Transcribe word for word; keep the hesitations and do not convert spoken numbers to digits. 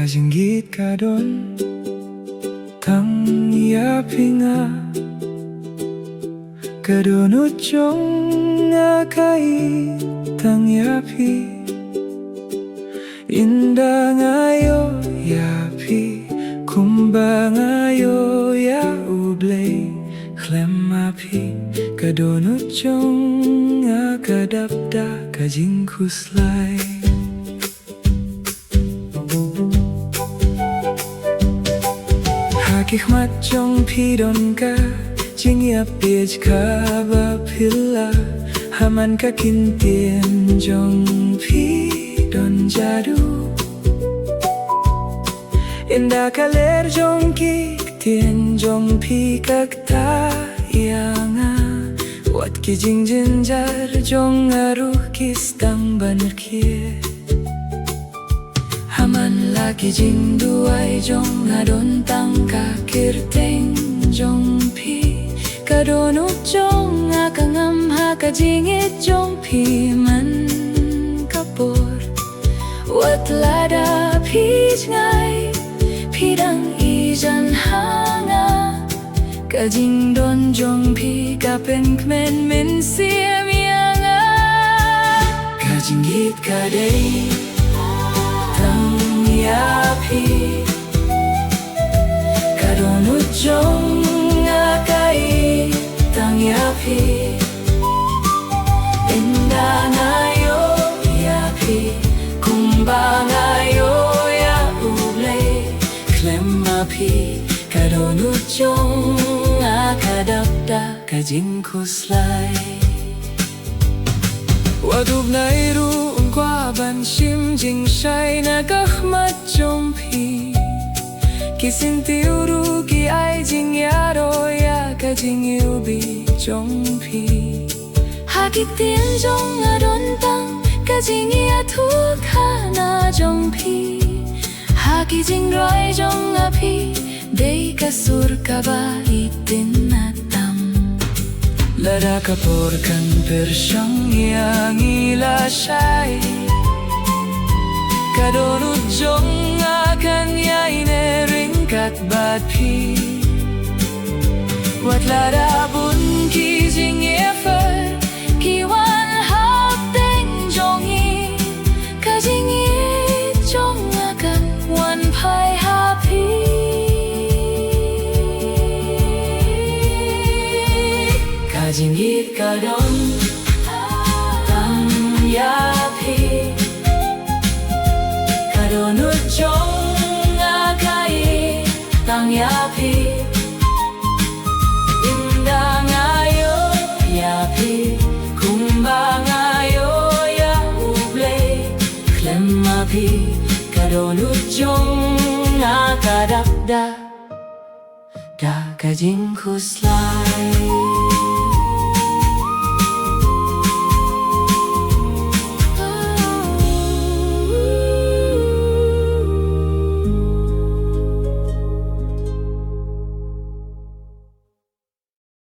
Jingïeit ka don tang ïa phi nga, ka dohnud jong nga ka ïeit tang ïa phi. Ynda nga ïoh ïa phi kumba nga ïoh ïa U Blei, khlem ma phi ka dohnud jong nga ka dap da ka jingkhuslai. Ha ki khmat jong phi don ka jingïapeit kaba phylla, ha man ka ktien jong phi don jadu. Ynda ka lyer jong ki ktien jong phi ka ktah ïa nga, wat ki jingjynjar jong nga ruh ki sdang ban rkhie. Ha man la ki jingduwai jong nga don tang ka kyrteng jong phi, ka dohnud jong nga ka ngam ha ka jingïeit jong phi man ka por. Wat lada phi jngai, phi dang ïeit ha nga, ka jingdon jong phi ka pynkmen mynsiem ïa nga. Ka jingïeit ka dei tang ïa phi, ka dohnud jong nga ka ïeit tang ïa phi. Ynda nga ïoh ïa phi kumba nga ïoh ïa U Blei, khlem ma phi ka dohnud jong nga ka dap da ka jingkhuslai. Wat u bnai ruh un kwah ban shim jingshai na ka khmat jong phi. Ki syntiew ruh ki ai jingïaroh ïa ka jingiwbih jong phi. Ha ki ktien jong nga don tang ka jingïathuhkhana jong phi. Ha ki jingrwai jong nga phi dei ka sur kaba itynnad tam. Lada ka por kan pyrshang ïa ngi lashai, ka dohnud jong nga kan ïaineh ryngkat bad phi. Wat lada bun ki jingïapher ki wan hapdeng jong ngi, ka jingïeit jong nga kan wan phai ha phi. Ka jingïeit ka don tang ïa phi, ka dohnud jong nga ka ïeit tang ïa phi. Ynda nga ïoh ïa phi kumba nga ïoh ïa U Blei, khlem ma phi ka dohnud jong nga ka dap da da ka jingkhuslai.